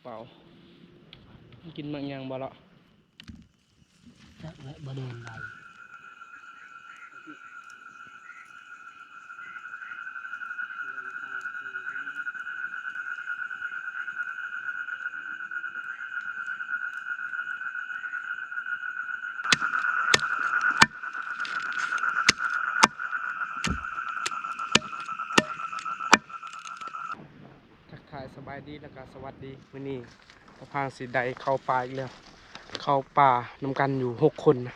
ເປົ່າ ກິນໝາກຫຍັງບໍ່ເລາະ? ຈັກແຫຼະ ບໍ່ເດີນໄວ. ທັກທາຍສະບາຍດີ ແລ້ວກະສະຫວັດດີ. ມື້ນີ້ຕາພາງຊິໄດ້ເຂົ້າປ່າອີກແລ້ວ. ເຂົ້າປ່ານຳກັນຢູ່ຫົກຄົນນະ.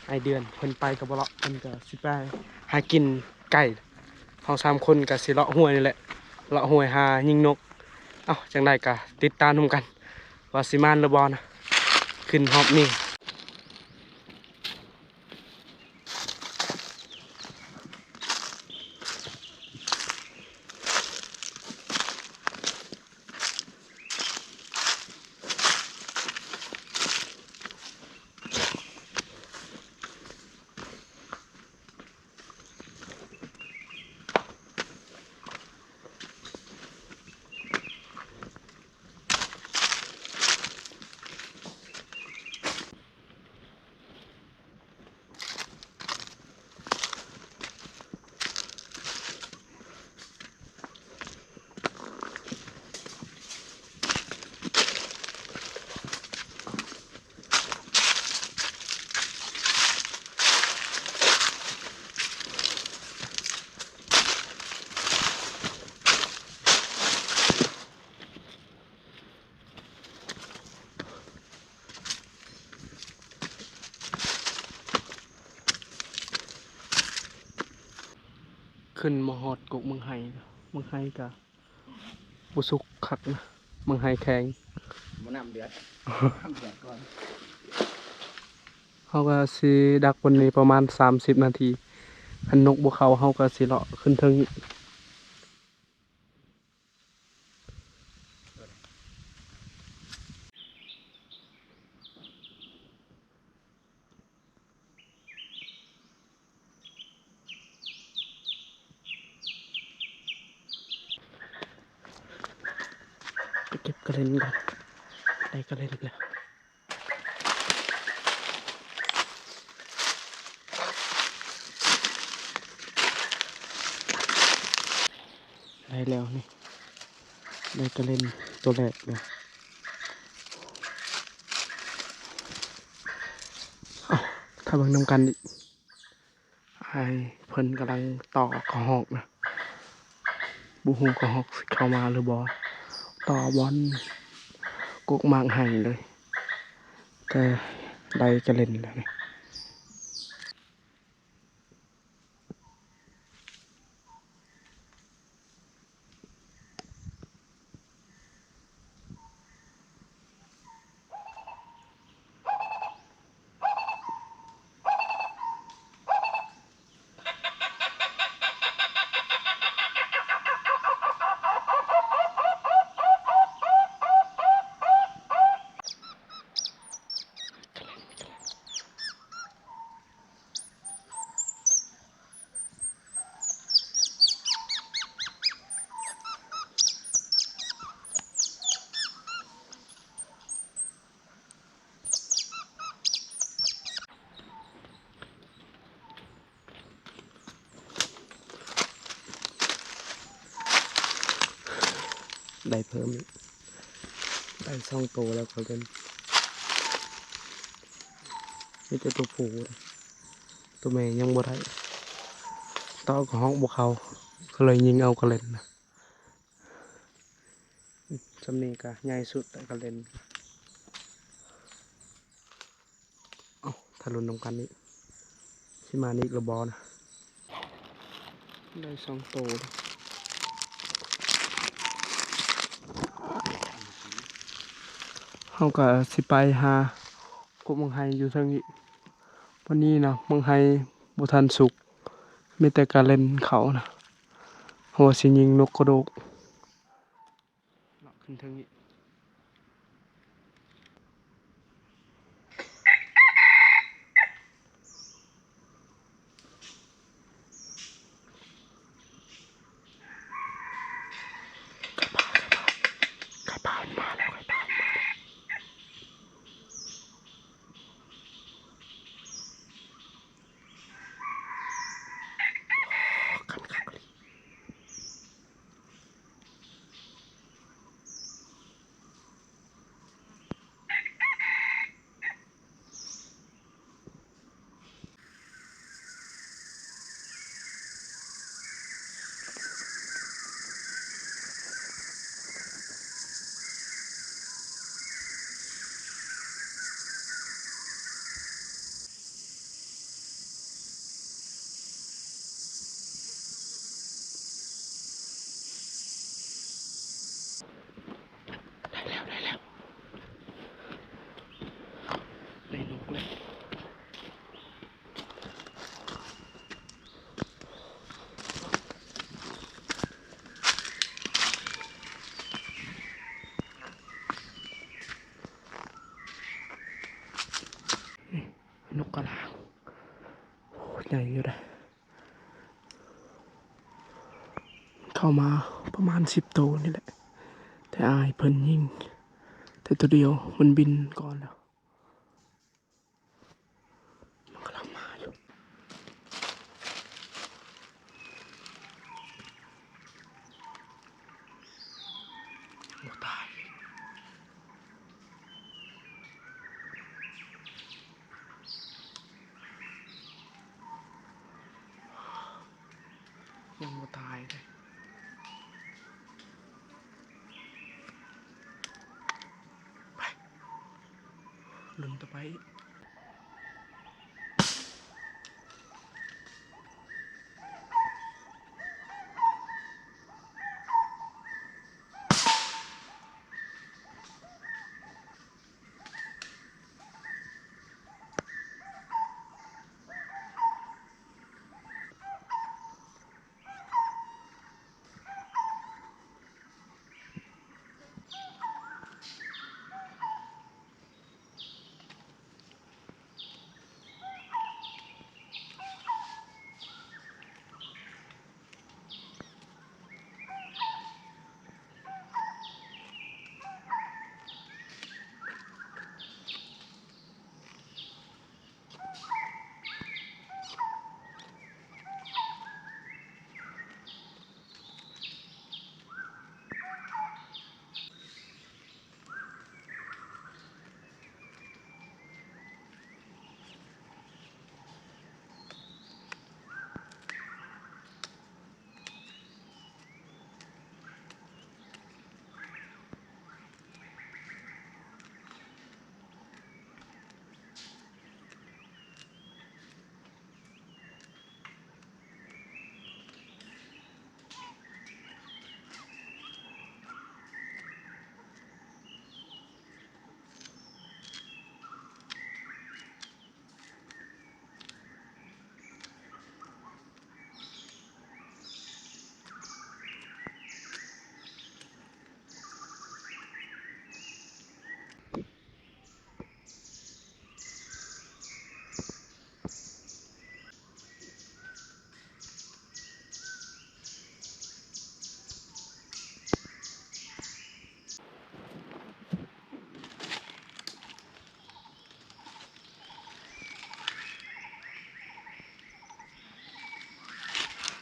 ອ້າຍເດືອນເພິ່ນໄປກະບໍ່ເລາະ, ເພິ່ນກະຊິໄປຫາກິນໄກ່. ເຮົາສາມຄົນກະຊິເລາະຫ້ວຍນີ້ແຫຼະ, ເລາະຫ້ວຍຫາຍິງນົກ. ເອົ້າ ຈັ່ງໃດກະຕິດຕາມນຳກັນ ວ່າຊິມານຫຼືບໍ່ນະ ຂຶ້ນຮອບນີ້. ຂຶ້ນມາຮອດກົກໝາກໄຮ, ໝາກໄຮກະບໍ່ສຸກຄັກນະ, ໝາກໄຮແຂງ. ບໍ່ ນ້ຳເດືອດ ນ້ຳເດືອດກ່ອນ. ເຮົາກະຊິດັກບ່ອນນີ້ປະມານສາມສິບນາທີ, ຄັນນົກບໍ່ເຂົ້າ ເຮົາກະຊິເລາະຂຶ້ນເທິງອີກ. ໄປເກັບກະເລັນກ່ອນ, ໄດ້ກະເລັນແລ້ວ. ໄດ້ແລ້ວນີ້, ໄດ້ກະເລັນໂຕແລກເລີຍ. ເອົ້າ ຖ້າເບິ່ງນຳກັນອີກ. ອ້າຍເພິ່ນກຳລັງຕໍ່ກະຮອກນະ, ບໍ່ຮູ້ກະຮອກຊິເຂົ້າມາຫຼືບໍ່. ຕໍ່ບ່ອນກົກໝາກໄຮເລີຍ, ແຕ່ໄດ້ກະເລັນແລ້ວນີ້. ໄດ້ເພີ່ມອີກ, ໄດ້ສອງໂຕແລ້ວກະເລັນ. ມີແຕ່ໂຕຜູ້, ໂຕແມ່ຍັງບໍ່ໄດ້, ຕໍ່ກະຮອກບໍ່ເຂົ້າ ກະເລີຍຍິງເອົາກະເລັນນະ. ຊ່ຳນີ້ກະໃຫຍ່ສຸດແລ້ວກະເລັນ. ເອົ້າ ຖ້າລຸ້ນນຳກັນອີກ, ຊິມານອີກຫຼືບໍ່ນະ? ໄດ້ສອງໂຕ. ເຮົາກະຊິໄປຫາກົກໝາກໄຮຢູ່ເທິງອີກ. ວັນນີ້ນະ ໝາກໄຮບໍ່ທັນສຸກ, ມີແຕ່ກະເລັນເຂົ້ານະ. ເຮົາວ່າຊິຍິງນົກກະໂດກ. ເລາະຂຶ້ນເທິງນີ້. ໄກ່ປ່າ ໄກ່ປ່າ ໄກ່ປ່າ ໄກ່ປ່າ ໄກ່ປ່າ ມັນມາ ເອົາມາປະມານສິບໂຕນີ້ແຫຼະ ແຕ່ອ້າຍເພິ່ນຍິງແຕ່ໂຕດຽວ ມັນບິນກ່ອນແລ້ວ. ມັນກຳລັງມາຢູ່. ບໍ່ຕາຍ. ຍັງບໍ່ຕາຍເດ້. ໄປ ລຸ້ນຕໍ່ໄປອີກ.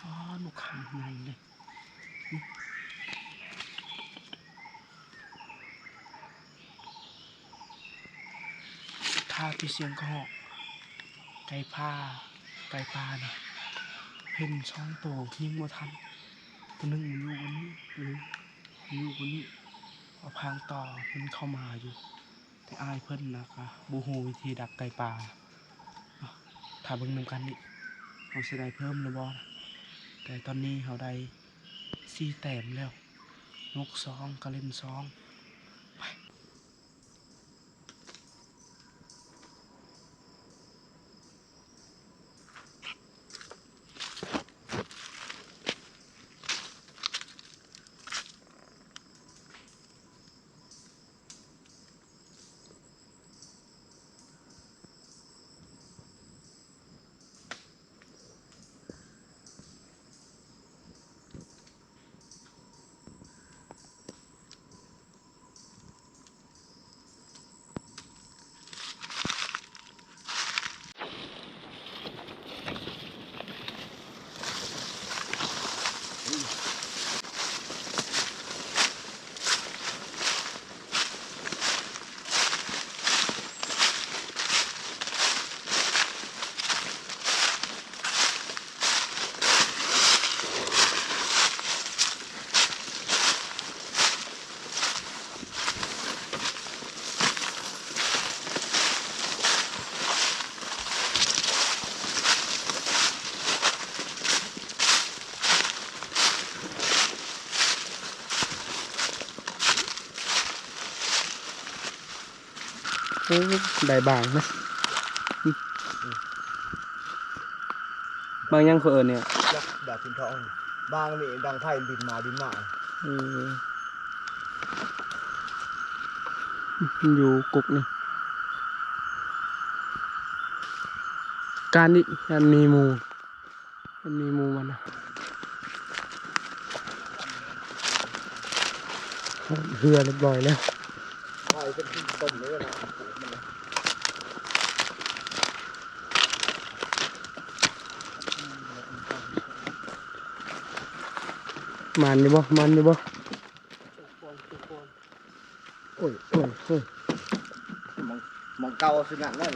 ອໍ ນົກຄຳໃຫຍ່ເລີຍ. ຖ້າທີ່ສຽງກະຮອກ ໄກ່ປ່າ ໄກ່ປ່ານະ ເຫັນສອງໂຕ ຍິງບໍ່ທັນ. ໂຕໜຶ່ງມັນຢູ່ບ່ອນນີ້ ຢູ່ບ່ອນນີ້ ເອົາພາງຕໍ່ ມັນເຂົ້າມາຢູ່. ແຕ່ອ້າຍເພິ່ນນະກະບໍ່ຮູ້ວິທີດັກໄກ່ປ່າ. ຖ້າເບິ່ງນຳກັນນີ້ ເຮົາຊິໄດ້ເພີ່ມຫຼືບໍ່ນະ. ແຕ່ຕອນນີ້ເຮົາໄດ້ສີ່ແຕ້ມແລ້ວ ນົກສອງ ກະເລັນສອງ. ໄປ. ໂອ້ ໄດ້ບາງນະ. ບາງຫຍັງເຂົາເອີ້ນນີ້? ຈັກດາວພິນທອງ ບາງນີ້ດັງໄຟບິນມາບິນມາ. ເອີ ມັນຢູ່ກົກນີ້. ການນີ້ ມັນມີໝູ່ ມັນມີໝູ່ມັນນະ. ເຮືອຮຽບຮ້ອຍແລ້ວ. ໝານຢູ່ບໍ່? ໝານຢູ່ບໍ່? ໂອ້ຍ ໂອ້ຍ ໂອ້ຍ ໝ່ອງ ໝ່ອງເກົ່າຊິນັ້ນແຫຼະ.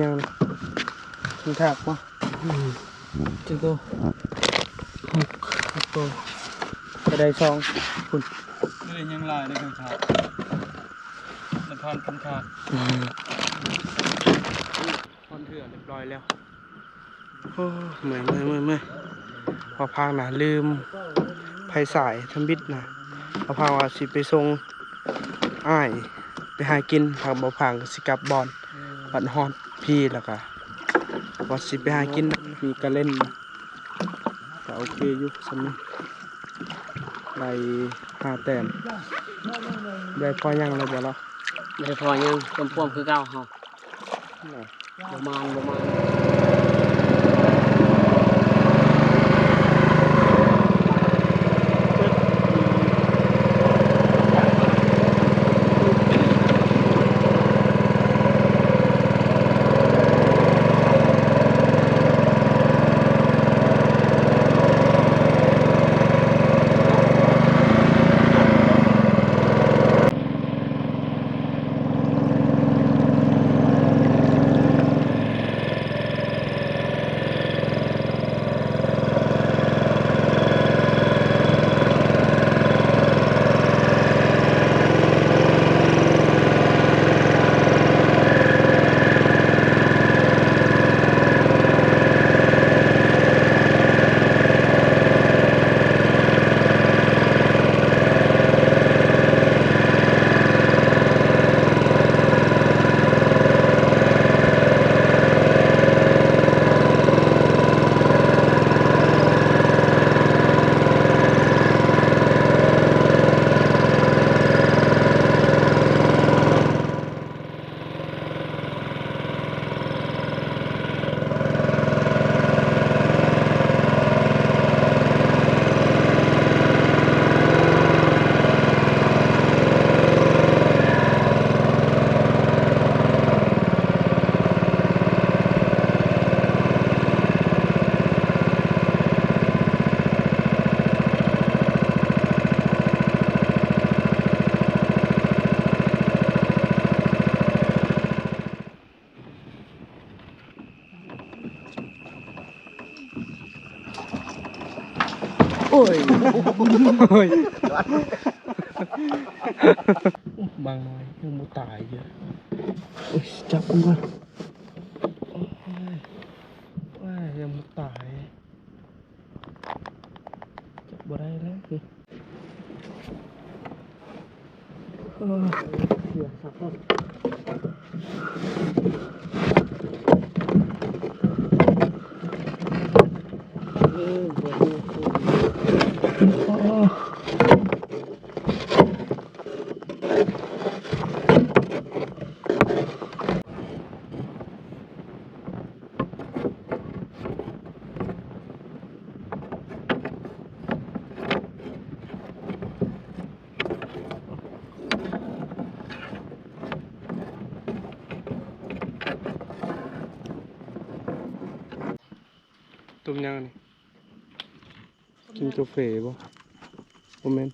ຍັງ ມັນຂາດບໍ່? ອືມ ຈັກໂຕ? ຫົກ ຫົກໂຕ ກໍໄດ້ສອງພຸ້ນ. ບໍ່ໄດ້ຫຍັງຫຼາຍເດ້ ຂ້ອຍຂາດ ແຕ່ຜ່ານກັນຂາດ. ອືມ ຜ່ອນເທື່ອຮຽບຮ້ອຍແລ້ວ. ໂອ້ ເມື່ອຍ ເມື່ອຍ ເມື່ອຍ ເມື່ອຍ. ບ່າວພາງນະ ລືມໄຟສາຍທຳອິດນະ. ບ່າວພາງວ່າຊິໄປສົ່ງອ້າຍໄປຫາກິນ ບ່າວພາງກໍຊິກັບບ່ອນ ບັດຮອດພີ້ແລ້ວກະວ່າຊິໄປຫາກິນ ມີກະເຫຼັ້ນ ກະໂອເຄຢູ່ສ່ຳນີ້. ໄດ້ຫ້າແຕ້ມ. ໄດ້ພໍຫຍັງແລ້ວບໍ່ລະ? ບໍ່ໄດ້ພໍຫຍັງ ກວມໆຄືເກົ່າເຮົາ. ບໍ່ມານ ບໍ່ມານ. ໂອ້ຍ ໂອ້ຍ ບາງໜ້ອຍຍັງບໍ່ຕາຍຢູ່. ໂອ້ຍ ຈັບມັນກ່ອນ. ໂອ້ຍ ໂອ້ຍ ຍັງບໍ່ຕາຍ. ຈັບບໍ່ໄດ້ແລ້ວນີ້. ເອີ ເສຍສັກກ່ອນ. ເອີ ບໍ່ຮູ້ ບໍ່ຮູ້. ຕົ້ມຫຍັງອັນນີ້? ກິນກາເຟບໍ່? ບໍ່ແມ່ນ.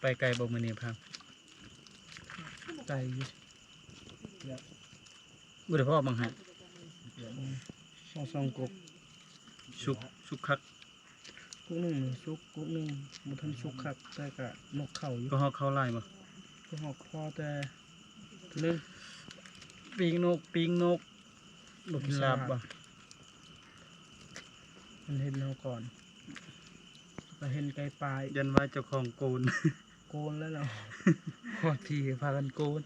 ໄປໄກບໍ່ມື້ນີ້ພາງ? ໄກຢູ່. ບໍ່ໄດ້ພໍບັງຫະ ສອງສາມກົກ. ສຸກ ສຸກຄັກ. ກົກໜຶ່ງສຸກ ກົກໜຶ່ງບໍ່ທັນສຸກຄັກ ແຕ່ກະນົກເຂົ້າຢູ່. ກໍຮອກເຂົ້າຫຼາຍບໍ່? ກໍຮອກພໍແຕ່ໜຶ່ງ. ປີກນົກ ປີກນົກ. ບໍ່ກິນລາບບໍ່? ມັນເຫັນເຮົາກ່ອນ ກໍເຫັນໄກປາຍ. ຢ້ານວ່າເຈົ້າຂອງໂກນ. ໂກນແລ້ວເນາະ. ຮອດທີ່ພາກັນໂກນ.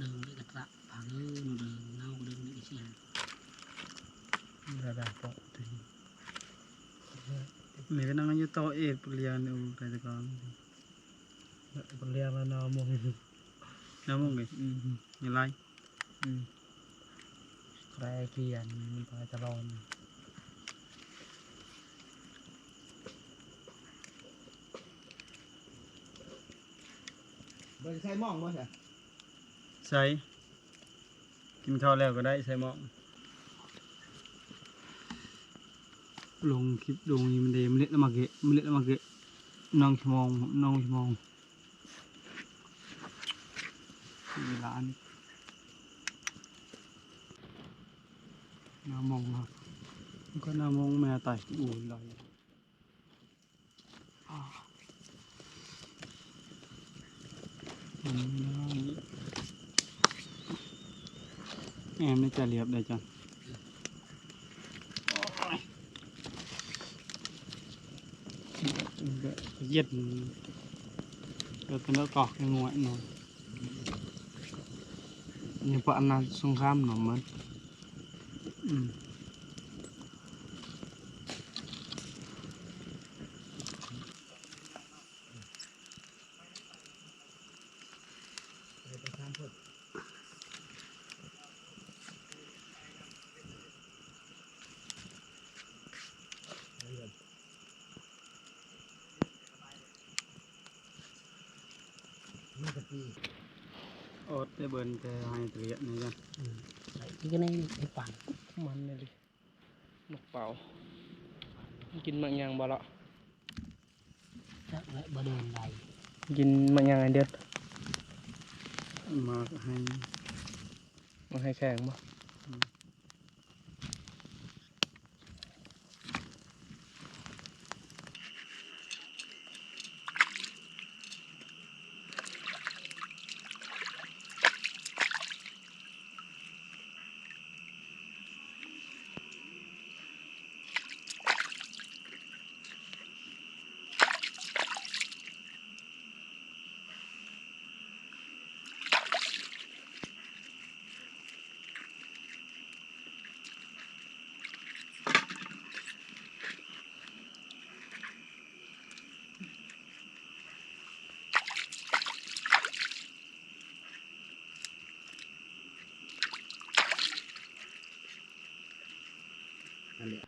ເດີນໄປກະຕະ ພາເດີນ ເດີນເນົາ ເດີນໄປກະຊິ ໄດ້ໆ ເພາະ ນີ້ກະນັ່ງຢູ່ໂຕະເອດ ປະລຽນ ໂອ້ ໄກແຕ່ກອນ ປະລຽນລະນາມົງ ນາມົງເດ ອືມ ຍາລາຍ ອືມ ໃຄກຽນ ໄປຕະຫຼອດ ບໍ່ໄດ້ໃສ່ໝ້ອງບໍ່ຊະ? ໃສ່ ກິນເຂົ້າແລ້ວກະໄດ້ໃສ່ໝ້ອງ ລົງຄລິບ ລົງນີ້ມັນເດ ມັນເລັດລະມາເກະ ມັນເລັດລະມາເກະ ນ້ອງສະໝອງ ນ້ອງສະໝອງ ເວລານີ້ ໜ້າມອງ ກະໜ້າມອງແມ່ຕາຍ ໂອ້ຍ ຫຼາຍ. ແອມນີ້ຈະລຽບໄດ້ຈ້ະ ເຢັນ ເປັນກອກງວຍເນາະ ນີ້ພວກອຳນາດສົງຄາມເນາະ ມັນ ອືມ. ອອດແຕ່ເບິ່ນແຕ່ໃຫ້ຕະຫຼຽດນີ້ກັນ ອືມ ໃສ່ອີກໃນ ໃນປານ ມັນນີ້ ນົກເປົ້າ ກິນໝາກຫຍັງບໍ່ລະ? ຈັກແຫຼະ ບໍ່ເດີນໄດ້ ກິນໝາກຫຍັງ ໄອ້ເດັດ? ໝາກໄຮ ໝາກໄຮແຂງບໍ່? ອືມ. ອັນນີ້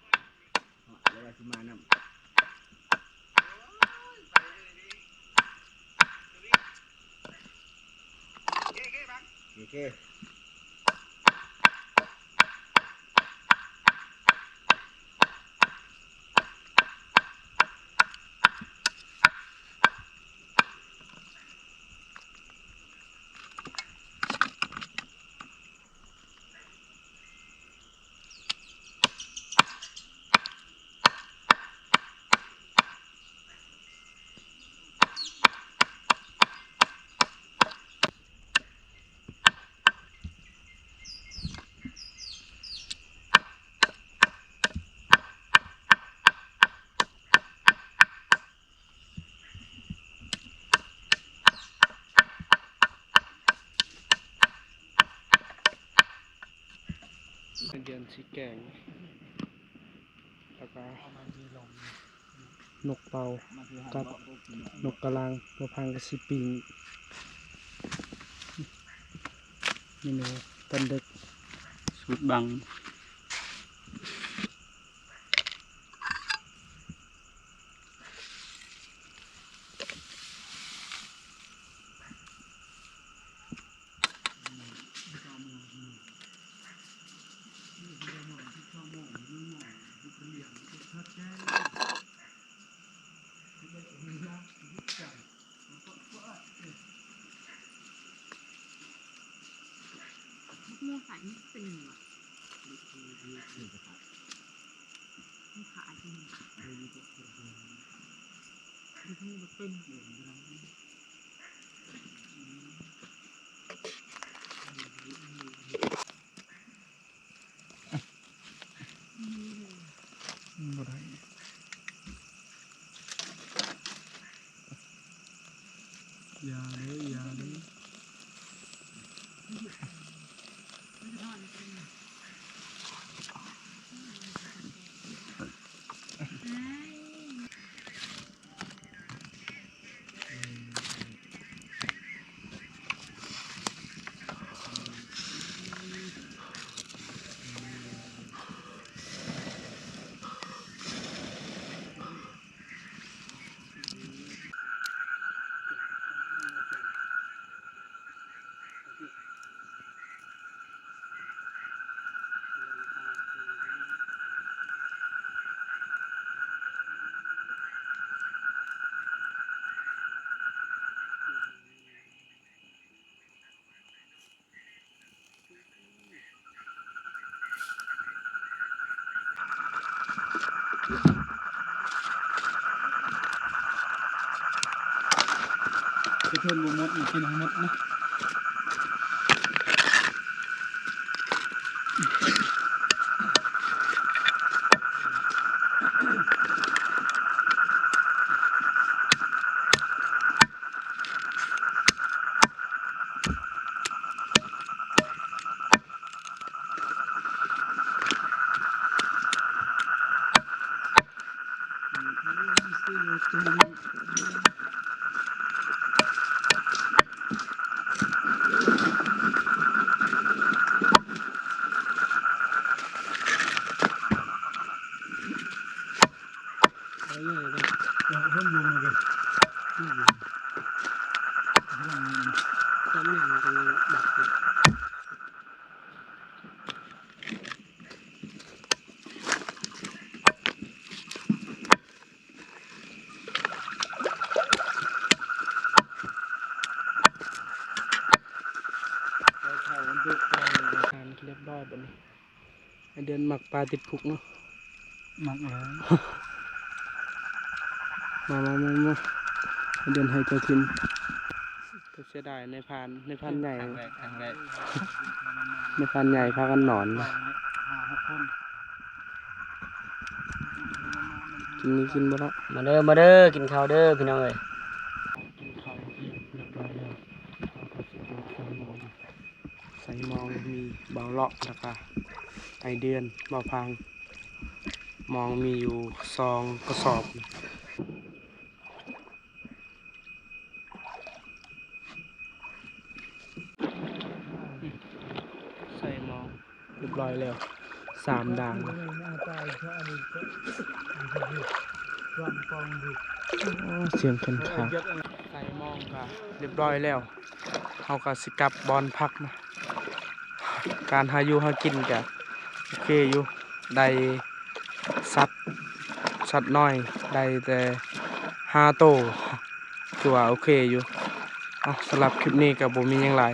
ເອີ ວ່າຊິມານຳ ໂອເຄ. ເດືອນສີແກງ ແລ້ວກະນົກເປົ້າກັບນົກກະລາງ ບໍ່ພັງກະຊິປີ້ງ ເມນູຕອນດຶກ ສູດບັງ. ບໍ່ໄດ້ ຢ່າເດີ ຢ່າເດີ. ເພິ່ນບໍ່ໝົດ ມັນກິນໃຫ້ໝົດນະ. ອາຫານກໍຮຽບຮ້ອຍບັດນີ້. ໄອເດືອນມັກປາຕິດຄຸກເນາະ. ມັກແລ້ວ. ມາ ມາ ມາ ມາ ໄອເດືອນໃຫ້ເຈົ້າກິນ. ເສຍດາຍນາຍພານ ນາຍພານໃຫຍ່ ຄັ້ງແລກ ຄັ້ງແລກ ນາຍພານໃຫຍ່ພາກັນນອນ. ກິນນີ້ກິນບໍ່ລະ. ມາເດີ ມາເດີ ກິນເຂົ້າເດີພີ່ນ້ອງເອີຍ. ກິນເຂົ້າຮຽບຮ້ອຍແລ້ວ ເຮົາກໍຊິໄປໃສ່ໝໍ້. ໃສ່ໝໍ້ມີບ່າວເລາະ ແລ້ວກະໄອເດືອນ ບ່າວພັງ. ໝໍ້ມີຢູ່ສອງກະສອບ. ໃສ່ໝໍ້ຮຽບຮ້ອຍແລ້ວ ສາມດ່າງ. ໂອ້ ສຽງແຂນຂາ. ໃສ່ໝໍ້ກະຮຽບຮ້ອຍແລ້ວ ເຮົາກະຊິກັບບ່ອນພັກນະ. ການຫາຢູ່ຫາກິນກະໂອເຄຢູ່ ໄດ້ສັດ ສັດນ້ອຍ ໄດ້ແຕ່ຫ້າໂຕ ຖືວ່າໂອເຄຢູ່. ເອົາ ສຳລັບຄລິບນີ້ກໍບໍ່ມີຫຍັງຫຼາຍ.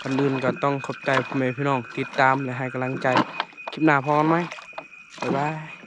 ກ່ອນອື່ນກໍຕ້ອງຂອບໃຈພໍ່ແມ່ພີ່ນ້ອງຕິດຕາມ ແລະ ໃຫ້ກຳລັງໃຈ. ຄລິບໜ້າພໍ້ກັນໃໝ່. ບາຍບາຍ.